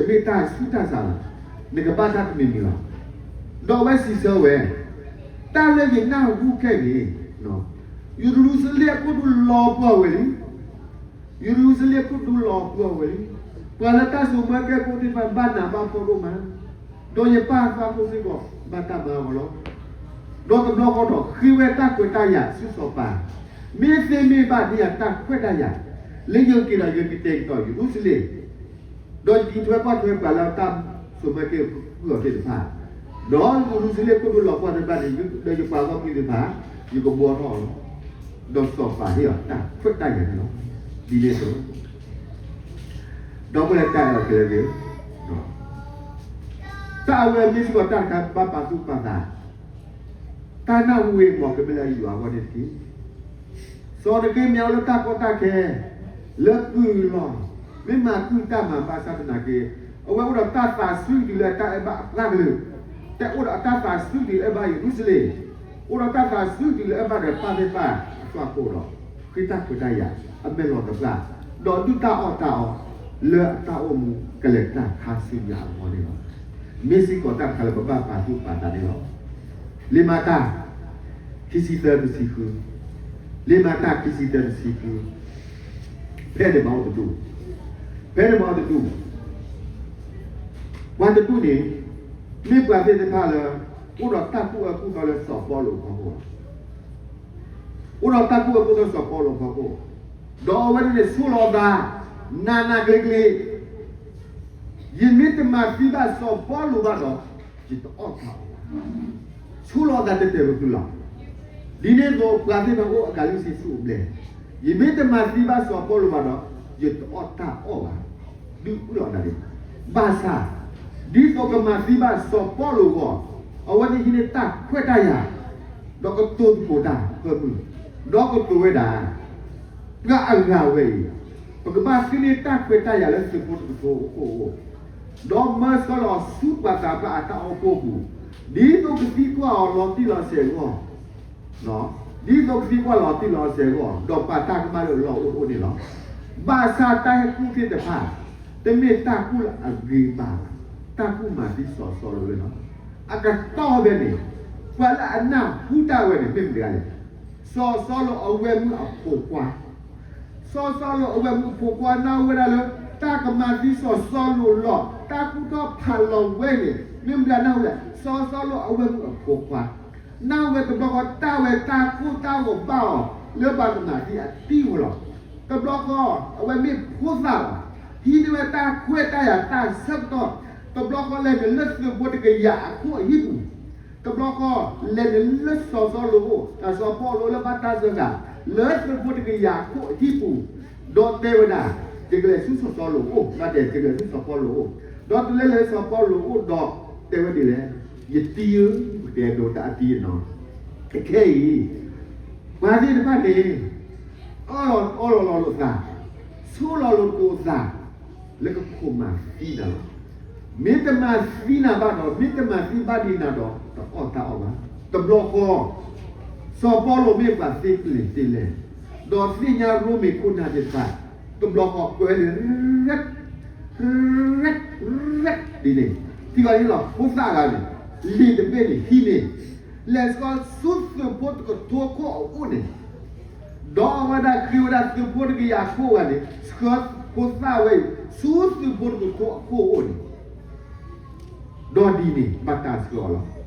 မ့ၢ်တၢ်ဆူးတၢ်ဆါဘၣ်, နကဘၣ်တၢ်တမံၤမံၤလီၤ. ဒီးအဝဲစံးဆၢဝဲ, တၢ်လၢယနၢ်ဟူခဲအံၤန့ၣ်, ယရူၤၡလ့ၣ်အခိၣ်ဒူလီၤပှီၢ်ဝဲလံ ယရူၤၡလ့ၣ်ခိၣ်ဒူလီၤပှီၢ်ဝဲလံ. ပှၤလၢတၢ်ဆိးမၢကဲကုၢ်သ့ၣ်တဖၣ်ဘၣ်နးဘၣ်ဖှီၣ်ဒိၣ်မး, ဒီးယပၢ်အသွၣ်ခိၣ်စ့ၢ်ကီး ဘၣ်တၢ်မၤအဂီၢ်လီၤ. ဒီးတဘျီဃီဒီးဃ့ဝဲတၢ်ခွဲးတၢ်ယာ်ဆူစီၤပၤ, မ့ၢ်သ့မ့ၢ်ဘၣ်ဒ်ယၤတၢ်ခွဲးတၢ်ယာ်, လၢယက့ၤဒီးယကတဲာ်ကတီၤယရူၤၡလ့ၣ် ဒီးယထံၣ်ထွဲကွၢ်ထွဲပှၤလၢတၢ်ဆိးမၢကဲကုၢ်အီၤသ့ၣ်တဖၣ်, ဒီးယရူၤၡလ့ၣ်ခိၣ်ဒူလီၤပှီၢ်သ့ၣ်တဖၣ်န့ၣ် ဒီးယပှၤဂီၢ်မုၢ်သ့ၣ်တဖၣ်, ယကဘှီထီၣ်အီၤလီၤ. ဒီးစီၤပၤဟ့ၣ်အီၤတၢ်ခွဲးတၢ်ယာ်န့ၣ်လီၤ. ဒ်န့ၣ်အသိး ဒီပုၢ်ဝဲၢ်တၢ်အဲၣ်လီၤကလဲၤသ့ၣ်ဧၢ, တၢ်အဝဲမ့ၢ်စ့ၢ်ကီးတၢ်တခါဘၣ်ပာ်သူၣ်ပာ်သး, တၢ်နၢ်ဟူဝဲ မ်ကမ့ၢ်လၢယွၤအဂီၢ်န့ၣ်တက့ၢ်. စီၤနဃ့မယၤအိၣ်လၢတၢ်ကီတၢ်ခဲ, လၢကုၢ်အလီၢ်, မ့ၢ်မၤကုၢ်တၢ်မၤဘၣ်ဆၣ်သနာ်က့, အဝဲအိၣ်ဒီးတၢ်သးစွံကတုၤလၢအတၢ်အဲၣ်ဘၣ်အပှၤကလုာ်, တဲအိၣ်ဒီးအတၢ်သးစွံကတုၤလၢအဲၣ်ဘၣ်ယရူၤၡလ့ၣ်, အိၣ်ဒီးတၢ်သးစွံကတုၤလၢအဲၣ်ဘၣ်ဒီးပၢ်သ့ၣ်တဖၣ်အသွၣ်ခိၣ်ဒီး, ဃ့တၢ်ခွဲးတၢ်ယာ်, အမဲာ်လီၤတပှၢ်, ဒီးဒုၣ်တၢ်အီၣ်တၢ်အီ, လၢအတၢ်အိၣ်မူကလဲၤတၢ်ခါဆူညါအဂီၢ်န့ၣ်လီၤ. မ့ၢ်စ့ၢ်ကီးတၢ်တခါလၢပဘၣ်ပာ်သူၣ်ပာ်သးန့ၣ်လီၤ. လံာ်မၤတၢ် ခံဆံသၢတဆံဃု, လံာ်မၤတၢ် ခံဆံသၢတဆံဃု, ဖဲန့ၣ်မၤအိၣ်တဒူၣ်, ဖဲန့ၣ်မၤအိၣ်တဒူၣ်, ပှၤတဒူၣ်န့ၣ်, မ့ၢ်ပှၤသ့ၣ်တဖၣ်လၢ အိၣ်ဒီးတၢ်ကူၣ်အၢကူၣ်သီလၢစီၤပီလူးအဖီခိၣ်လီၤ. အိၣ်ဒီးတၢ်ကူၣ်အၢကူၣ်သီစီၤပီလူးအဖီခိၣ်, ဒီးအဝဲသ့ၣ်န့ၣ်ဆိၣ်လီၤအသး, နးနးကျ့ကျ့, ယမ့ၢ်တမၤသံဘၣ်စီၤပီလူးဘၣ်ဒီး, ယတအီၣ်တၢ်အီၣ်ဘၣ်. ဆိၣ်လီၤအသးတဲာ်တဲာ်ဖျုးဖျုးလီၤ. ဒ်န့ၣ်အသိးပှၤသ့ၣ်တဖၣ်အိၣ်အကၤလံစ့ဆူၣ်အိၣ်ဘျဲၣ်, ယမ့ၢ်တမၤသံဘၣ်စီၤပီလူးဘၣ်ဒီး, ယတအီၣ်တၢ်အီၣ်ဘၣ်, ဒုးအုၣ်လီၤအသးန့ၣ်, ဘၣ်ဆၣ်, ဒ်သိးကမၤသံဘၣ်စီၤပီလူးအဂီၢ်, အဝဲသ့ၣ်ဟံးန့ၢ်တၢ်ခွဲးတၢ်ယာ်, ဒီးကတိၤသကိးတၢ်ဖၢမုၢ်, ဒီးကတိၤဝဲဒၣ် ပှၤအဂၤဝဲအံၤ, ပကဘၣ်ဟံးန့ၢ်တၢ်ခွဲးတၢ်ယာ်လၢသုးဖိတကထိအအိၣ်, ဒီးမၢဆှၢလီၤဆူပှၤသးပှၢ်အတၢ်အိၣ်ဖှိၣ်အပူၤ, ဒ်သိးကသံကွၢ်အီၤလီၤတံၢ်လီၤဆဲးအဂီၢ်, ဒ်သိးကသံကွၢ်လီၤတံၢ်လီၤဆဲးအဂီၢ်, ဒီးပာ်တၢ်ကမၣ်လၢအလီၢ်အိၣ်တအိၣ်န့ၣ်လီၤ. ဘၣ်ဆၣ်တၢ်ဟဲကူၣ်သ့ၣ်တဖၣ်, တမ့ၢ်တၢ်ကူၣ်လၢအဂ့ၤဘၣ်, တၢ်ကူၣ်မၤသံစီၤစီလူးဝဲလီၤ. အကတီၢ်ဖဲန့ၣ်, ပှၤလၢအနၢ်ဟူတၢ်ဝဲန့ၣ် မ့ၢ်မတၤတဂၤလဲၣ်. စီၤစီလူးအဝဲၢ်မုၣ်အဖိခွါ စီၤစီလူးအဝဲၢ်မုၣ်အဖိခွါနၢ်ဟူဝဲဒၣ်လၢ တၢ်ကမၤသံစီၤစီလူးအလီၢ်, တၢ်ကူၣ်ထီၣ်ဖးလီၤဝဲန့ၣ် မ့ၢ်မတၤနၢ်ဟူလဲၣ်. စီၤစီလူးအဝဲၢ်မုၣ်အဖိခွါ နၢ်ဟူဝဲတဘျီဃီ တၢ်ဝဲတၢ်ကိၢ်တၢ်ဂီၤဘၣ်အီၤ လၢပှၤကမၤသံအတံၢ်ဝဲလီၤ. တဘျီဃီ အဝဲမ့ၢ်ဖိသၣ်လီၤ. ဟံးန့ၢ်ဝဲတၢ်ခွဲးတၢ်ယာ်တၢ်ဆၢကတီၢ်, တဘျီဃီလဲၤနုာ်လၢသုးဖိတကယၤအခိၣ်အဟံၣ်ပူၤ တဘျီဃီ လဲၤနုာ်လၢစီၤစီလူးအအိၣ်, စီၤပီလူးလၢဘၣ်တၢ်စၢဃာ်, လၢသုးဖိတကယၤအခိၣ်အဟံၣ်ပူၤ, ဒီးတဲဝဲဒၣ်, ယကလဲၤဆူစီၤစီလူးအအိၣ်, ဘၣ်တဲ ယကလဲၤဆူစီၤပီလူးအအိၣ်, ဒီးတုၤလၢလဲၤဆူစီၤပီလူးအအိၣ်ဒီး, တဲဝဲဒ်လဲၣ်, ယတံၤဧၢ, ပကတဲဒိးတၢ်အတံၤနီၤ, ခဲအံၤ, ပှၤသ့ၣ်တဖၣ်န့ၣ် အီၣ်လီၤအီလီၤလိာ်သး, ဆိၣ်လီၤလိာ်သကိးသး, လၢကခိၣ်မၤသံနၤလီၤ. မ့ၢ်တမၤသံနၤဘၣ်ဒီး, မ့ၢ်တမၤသံဘၣ်ဒံးနၤဒီး, တအီၣ်တၢ်အီၣ်ဘၣ်. တဘျီဃီ စီၤပီလူးမ့ၢ်ပှၤသ့ကျဲၤသ့လဲၣ်, ဒီးသ့ၣ်ညါရိမ့ၤခိၣ်နၢ်သ့ၣ်တဖၣ်, တဘျီဃီကွဲးလံာ် ရဲၣ် ရဲၣ် ဒ်န့ၣ်, ထံဂီၤဟ့ၣ်လီၤဖိသၣ်အဂၤန့ၣ်, လံာ်တဘ့ၣ်န့ၣ်ဟံးန့ၢ်, လဲၤဆှၢဆူသုးဖိတကထိခိၣ်အအိၣ်န့ၣ် ဒီးအဝဲဒၣ်ဃ့ဝဲဒၣ်သုးဖိတကယၤခိၣ်အဂၤန့ၣ်, ဆှၢဖိသၣ်ဝဲအံၤ ဆူသုးဖိတကထိအခိၣ်အအိၣ်န့ၣ်, ဒီးဒ်န့ၣ်ဘၣ်တၢ်ဆှၢအီၤလီၤ.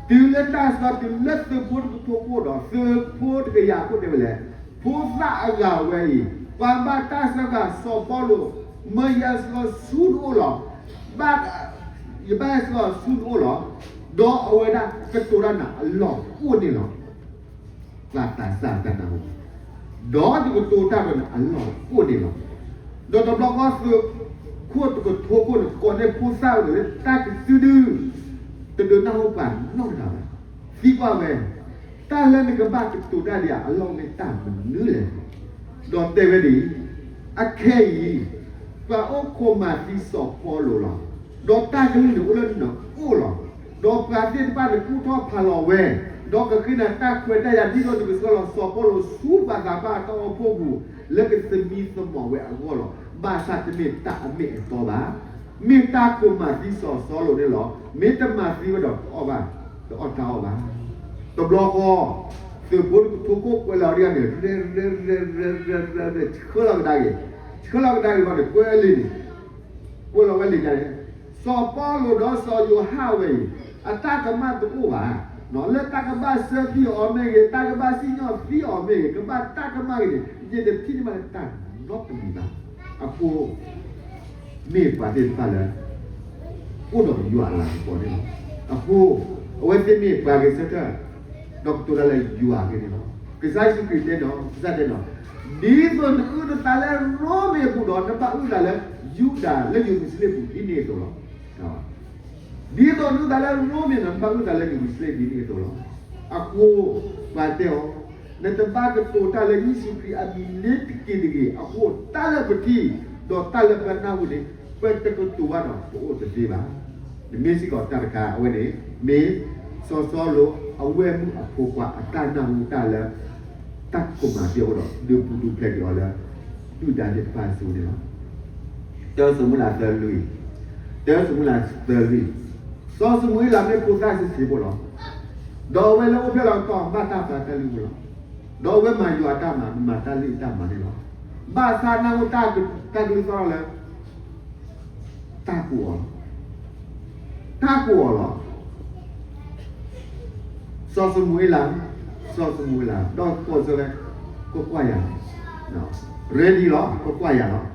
တုၤလၢတၢ်ဆှၢတုၤလၢသုးဖိတကထိခိၣ်ဒီး သုးဖိတကယၤခိၣ်တဲဝဲလဲၣ်, ဖိသၣ်အဂၤဝဲအံၤ, ပှၤဘၣ်တၢ်ဆှၢဃာ်စီၤပီလူး, မၢယဟဲဆှၢဆူနအိၣ်လီၤ. ဘၣ်, ယဘၣ်ဟဲဆှၢဆူနအိၣ်လီၤ. ဒီးအဝဲဒၣ်ကတိၤတၢ်နၤအလီၢ်အိၣ်န့ၣ်လီၤ. ပှၤသးစၢ်တၢ်နၢ်ဟူ, ဒီးယကတိၤတၢ်ဒီးနၤအလီၢ်အိၣ်န့ၣ်လီၤ. ဒီးတဘျီဃီသုးခိၣ်တကထိခိၣ်န့ၣ် ကိးန့ၢ်ဖိသၣ်ဝဲန့ၣ်လၢတၢ်ကစုဒု, တဒုးနၢ်ဟူပှၤနီတဂၤဘၣ်. သံကွၢ်ဝဲ, တၢ်လၢနကဘၣ်ကတိၤတၢ်ဒ်အံၤအလီၢ်မ့ၢ်တၢ်မနုၤလဲၣ်. ဒီးတဲဝဲဒ်အံၤ, အခဲအံၤ ပှၤအိၣ်ခိးမၤသံစီၤပီလူးလီၤ. ဒီးတၢ်ကလုၢ်န့ၣ်အိၣ်လၢနအိၣ်လီၤ. ဒီးပှၤသ့ၣ်တဖၣ်န့ၣ်ကူၣ်ထီၣ်ဖးလီၤဝဲ, ဒီးကဃ့နၤတၢ်ခွဲးတၢ်ယာ် ဒ်သိးနကဆှၢလီၤစီၤပီလူးဆူပှၤသးပှၢ်အတၢ်အိၣ်ဖှိၣ်ပူၤ လၢကသမံသမိးဝဲအဂီၢ်လီၤ. ဘၣ်ဆၣ်တမ့ၢ်တၢ်အမ့ၢ်အတီဘၣ်. မ့ၢ်တၢ်ခိးမၤသံစီၤစီလူးန့ၣ်လီၤ. မ့ၢ်တမၤသံဝဲဒီးတအီၣ်ဘၣ်, တအီၣ်တၢ်အီၣ်ဘၣ်. တဘျီဃီ သုးဖိတကထိခိၣ်ကွဲးလီၤဒ်န့ၣ် ရဲၣ်ရဲၣ်ရဲၣ်ရဲၣ် ဆှၢလီၤကဒါက့ၤ, ဆှၢလီၤကဒါက့ၤဘၣ်န့ၣ် ကွဲးလံာ်န့ၣ်, ကွဲးလီၤဝဲလံာ်ညါန့ၣ်, စီၤပီလူးဒီးစီၤယိၤဟၣ်ဝဲအံၤ အတၢ်ကမၣ်တအိၣ်ဘၣ်. လၢတၢ်ကဘၣ်စၢသံအီၤမ့ၢ်ဂ့ၤ, တၢ်ကဘၣ်စံၣ်ညီၣ်သံအီၤမ့ၢ်ဂ့ၤ, ကဘၣ်တၢ်ကမၣ်ဂ့ၤန့ၣ် ယတထံၣ်န့ၢ်ဘၣ်လၢတၢ်နီတမံၤဘၣ်. အဃိ မ့ၢ်ပှၤသ့ၣ်တဖၣ်လၢ အိၣ်ဒီးယွၤအလၤကပီၤန့ၣ်လီၤ. အဃိ အဝဲသ့ၣ်မ့ၢ်ပှၤဂဲၤဆၢထၢၣ် ဒီးကတိၤတၢ်လၢယွၤအဂ့ၢ်န့ၣ်လီၤ. ကစၢ်ယ့ၣ်ၡူးခရံာ်တဲဒီး ကစၢ်တဲဒီး, ဒ်သိးနအုၣ်နသးလၢရိမ့ၤအပူၤဒီး နဘၣ်အုၣ်သးလၢယူဒၤလၢယရူၤၡလ့ၣ်ပူၤဒ်န့ၣ်အသိးလီၤ. ဒ်သိးနအုၣ်သးလၢရိမ့ၤဒီး နဘၣ်အုၣ်သးလၢယရူၤၡလ့ၣ်ဒ်န့ၣ်အသိးလီၤ. အဃိ ပှၤတဲအီၤ, နတဘၣ်ကတိၤတၢ်လၢယ့ၣ်ၡူးခရံာ်အမံၤန့ၣ်တက့ၢ်တဂ့ၤ. အဃိ တၢ်လၢပထံၣ် ဒီးတၢ်လၢပနၢ်ဟူန့ၣ် ပတကတိၤဘၣ်ဒီးပအိၣ်တသ့ဘၣ်. နမ့ၢ်စ့ၢ်ကီးတၢ်တခါ အဝဲန့ၣ် မ့ၢ်စီၤစီလူးအဝဲၢ်မုၣ်အဖိခွါအတၢ်နၢ်ဟူတၢ်လၢ တၢ်ခိၣ်မၤသံအဃိဒီး ဒုးပူၤဒုးဖျဲးက့ၤအီၤလၢ ဒုၣ်ဒါသ့ၣ်တဖၣ်အစုပူၤန့ၣ်လီၤ. တၢၡမူၤအ့လးသၢလွံၢ်, တၢၡမူၤအ့လးသၢလွံၢ်, စီၤၡမူၤအ့လးမ့ၢ်ဖိသၣ်စံးဆံးဖိလီၤ. ဒီးအဝဲလၢအိၣ်ဖျဲၣ်လီၤကတီၢ်ဘၣ်တၢ်ပာ်တၢ်လုၢ်ဖိလီၤ. ဒီးအဝဲမၤယွၤအတၢ်မၤ မၤတၢ်လံၣ်တၢ်မၤန့ၣ်လီၤ. ဘၣ်ဆၣ်နၢ်ဟူတၢ်ကလုၢ်သီၣ်ထီၣ်လၢ တၢ်ကိးအီၤလီၤ. တၢ်ကိးအီၤလီၤ. စီၤၡမူၤအ့လး, စီၤၡမူၤအ့လး, ဒီးကိးစၢၤဝဲ, ကွၢ်ကွၢ်ယၤလီၤ. ready လီၤ, ကွၢ်ကွၢ်ယၤလီၤ.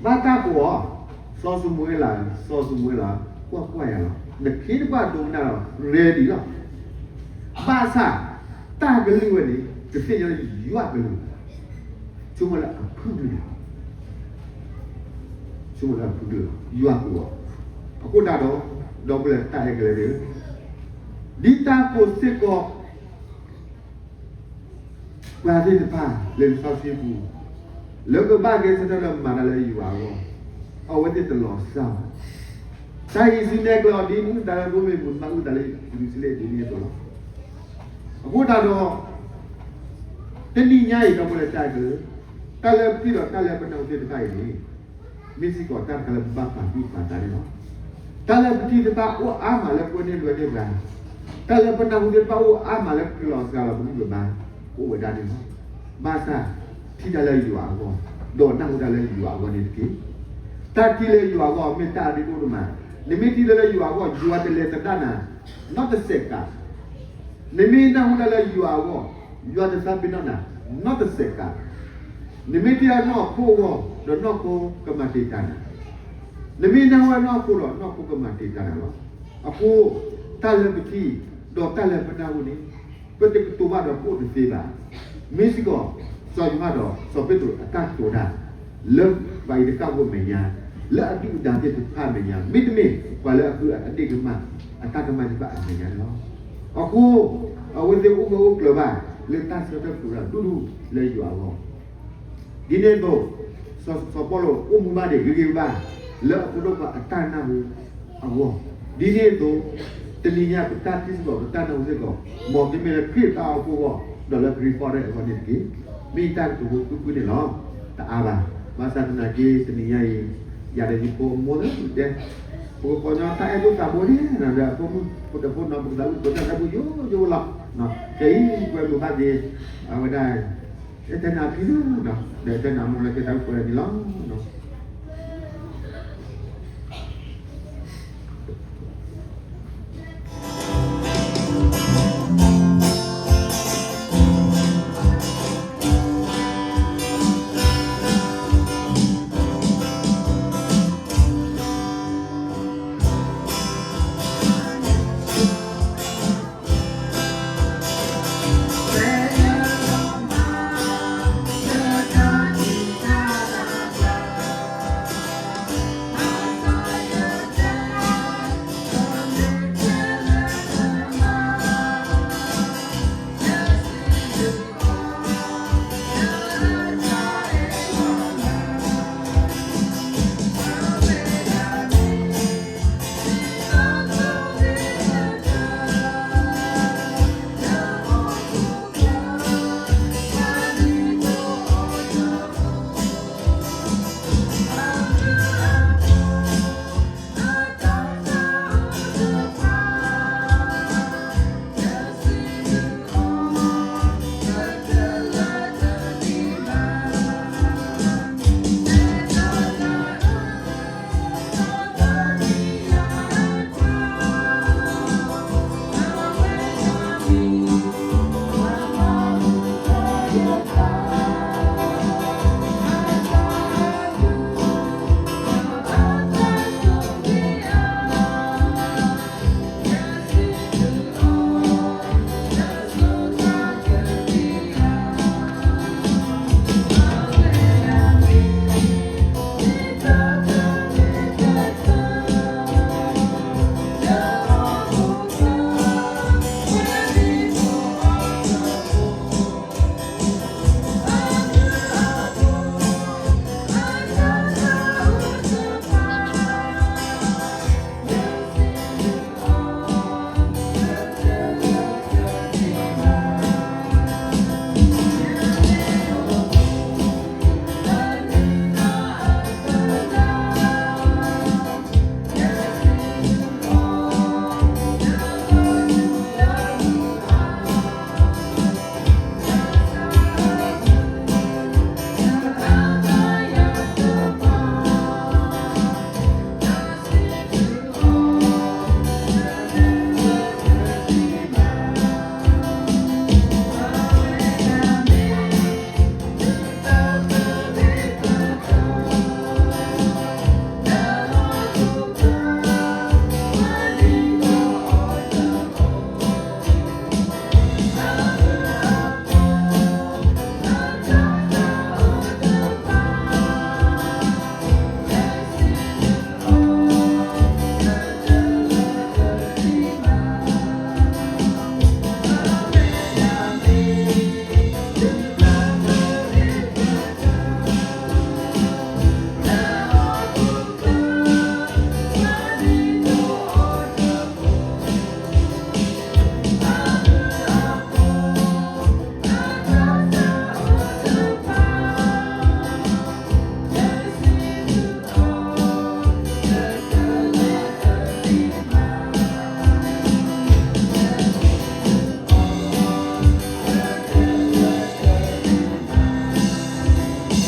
ဘၣ်တၢ်ကိးအီၤ, စီၤၡမူၤအ့လး, စီၤၡမူၤအ့လး, ကွၢ်ကွၢ်ယၤလီၤ. နခ့တပှၢ်ဒိကနၣ်ဒီး ready လီၤ. ဘၣ်ဆၣ် တၢ်ကလုၢ်ဝဲန့ၣ် ကသ့ၣ်ညါလၢယွၤကလုၢ်လီၤ. ဆိကမိၣ်လၢအဖုၣ်ကလုၢ်လီၤ. ဆိကမိၣ်လၢအဖုၣ်ကလုၢ်လီၤ. ယွၤကိးအီၤ. အဃိသတးဒီး ဒီပုၢ်ဝဲၢ်တၢ်အဲၣ်ကလဲာ်သ့ၣ်ဧၢ, ဒ်တၢ်ကိးစ့ၢ်ကီး ပှၤသ့ၣ်တဖၣ်လၢလံာ်စီဆှံပူၤ လၢကဘၣ်ဂဲၤဆၢထၢၣ်လၢမၤတၢ်လၢယွၤအဂီၢ်, အဝဲသ့ၣ်တလီၤစၢ်ဘၣ်. တၢ်အံၤစံးနဲၣ်ကျဲအီၤဒ် နအုၣ်သးလၢရိမ့ၤပူၤ နဘၣ်အုၣ်သးလၢယရူၤၡလ့ၣ်ဒ်န့ၣ်အသိးလီၤ. အဃိသတးဒီး တနံၤညါအံၤ ဒီပုၢ်ဝဲၢ်တၢ်အဲၣ်ကလဲာ်, တၢ်လၢပထံၣ်ဒီးတၢ်လၢပနၢ်ဟူသ့ၣ်တဖၣ်အံၤန့ၣ် မ့ၢ်စ့ၢ်ကီးတၢ်တခါလၢပဘၣ်ပာ်သူၣ်ပာ်သးန့ၣ်လီၤ. တၢ်လၢပထံၣ်သ့ၣ်တဖၣ်အိၣ်အါမးလၢပဝဲန့ၣ်လွဲန့ၢ်ပှၤ, တၢ်လၢပနၢ်ဟူသ့ၣ်တဖၣ်အိၣ်အါမးလၢပကလီၤစှၤလီၤပဂံၢ်ပဘါ အိၣ်ဝဲဒၣ်န့ၣ်လီၤ. ဘၣ်ဆၣ် ထံၣ်တၢ်လၢယွၤအဂီၢ်, ဒီးနၢ်ဟူတၢ်လၢယွၤအဂီၢ်န့ၣ်တက့ၢ်. တၢ်ထံၣ်လၢယွၤအဂီၢ် မ့ၢ်တၢ်အရ့ဒိၣ်ဒိၣ်မး, နမ့ၢ်ထံၣ်လၢယွၤအဂီၢ် ယွၤတလဲၤသဒၣ်နၤ နီတစဲးကး နမ့ၢ်နၢ်ဟူတၢ်လၢယွၤအဂီၢ်, ယွၤတသးပ့ၤနီၣ်နၤ နီတစဲးကး. နမ့ၢ်ထံၣ်လၢနီၢ်ခိအဂီၢ် ဒီးနီၢ်ခိကမၤတံာ်တာ်နၤ, နမ့ၢ်နၢ်ဟူနီၢ်ခိဒီး နီၢ်ခိကမၤတံာ်တာ်နၤလီၤ. အဃိ တၢ်လၢပထံၣ် ဒီးတၢ်လၢပနၢ်ဟူန့ၣ် ပတကတိၤဘၣ်ဒီးပအိၣ်တသ့ဘၣ်. မ့ၢ်စ့ၢ်ကီး စီၤယိၤဟၣ်ဒီးစီၤပ့းတရူးအတၢ်ကတိၤတၢ် လၢပှၤအံၤတကၣ်ဖိမဲာ်ညါ, လၢအဒုၣ်အဒါသ့ၣ်တဖၣ်အမဲာ်ညါ, မ့တမ့ၢ် ပှၤလၢအဃုအဒ့ၣ်ကမၣ် အတၢ်ကမၣ်သ့ၣ်တဖၣ်အမဲာ်ညါန့ၣ်လီၤ. အဃိ အဝဲသ့ၣ်အိၣ်ဂၢၢ်အိၣ်ကျၢၤဘၣ် လၢတၢ်ဆၢထၢၣ်ပူၤဒၣ်ဒူၣ်ဒူၣ်လၢယွၤအဂီၢ်, ဒ်န့ၣ်အသိး စီၤ စီၤပီလူးအိၣ်မူဘၣ်ဒံးဂ့ၤဂ့ၤဘၣ်ဘၣ် လၢအဖိဒိၣ်ခွါအတၢ်နၢ်ဟူအဂီၢ်, ဒ်န့ၣ်အသိး တနံၤညါပတၢ်ထံၣ်စ့ၢ်ကီး ပတၢ်နၢ်ဟူစ့ၢ်ကီး မ်ကမ့ၢ်လၢခရံာ်တၢ်အိၣ်ဖှိၣ်အဂီၢ် ဒီးလၢကရံၣ်ဖီရဲၣ်အဂီၢ်န့ၣ်တက့ၢ်. မ့ၢ်ယတၢ်ကတိၤဖိကွ့ၢ်ကွ့ၢ်န့ၣ်လီၤ. တအါဘၣ်. ဘၣ်ဆၣ်သနာ်က့ တနံၤညါအံၤ ယၤဒီးယဖိအမိၢ်လၢတဲ ပကကိးညီတၢ်အဲၣ်ဒိၣ်သးဘိန့ၣ် ဒီးအဖိမုၣ်ဖိတဖိနီၤ ပကသးဝံၣ်ပတၢ်သးဝံၣ်ယိယိလီၤ. ခဲအံၤ ပှဲၤမုာ်ဘၣ်က့ၤ အဝဲဒၣ် အဲၣ်ထဲနၤဖံလၢ ဒီးအဲၣ်ထဲနၤမိၢ်လၢကဲတၢ်ဝံၣ်ပှဲၤန့ၣ်လီၤ.အဃ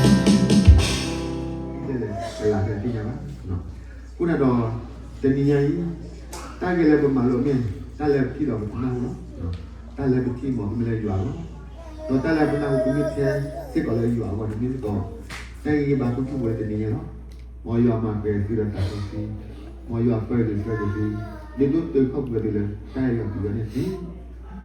ိန့ၣ်ဒီး တနံၤညါအံၤ တၢ်ဂ့ၢ်လၢပမၤလိမ့ၢ် တၢ်လၢပထံၣ်ဒီးပနၢ်ဟူလီၤ. တၢ်လၢပထံၣ်မ့ၢ်ကမ့ၢ်လၢယွၤလီၤ. ဒီးတၢ်လၢပနၢ်ဟူကမ့ၢ်ထဲစ့ၢ်ကီးလၢယွၤအဂီၢ်န့ၣ်မ့ၢ်စ့ၢ်ကီး တၢ်ဂ့ၢ်ဂ့ၢ်ဘၣ်ကူၣ်ထူၣ်ဖိလၢတနံၤညါလီၤ. မ်ယွၤမၤကဲၤသုဒီးသးစီဆှံ, မ်ယွၤပၢသုဆှၢသု, ဒုးဒိၣ်တုာ်ခီၣ်ပှဲၤသုလၢတၢ်အဲၣ်ယွၤပျံၤယွၤန့ၣ်တက့ၢ်.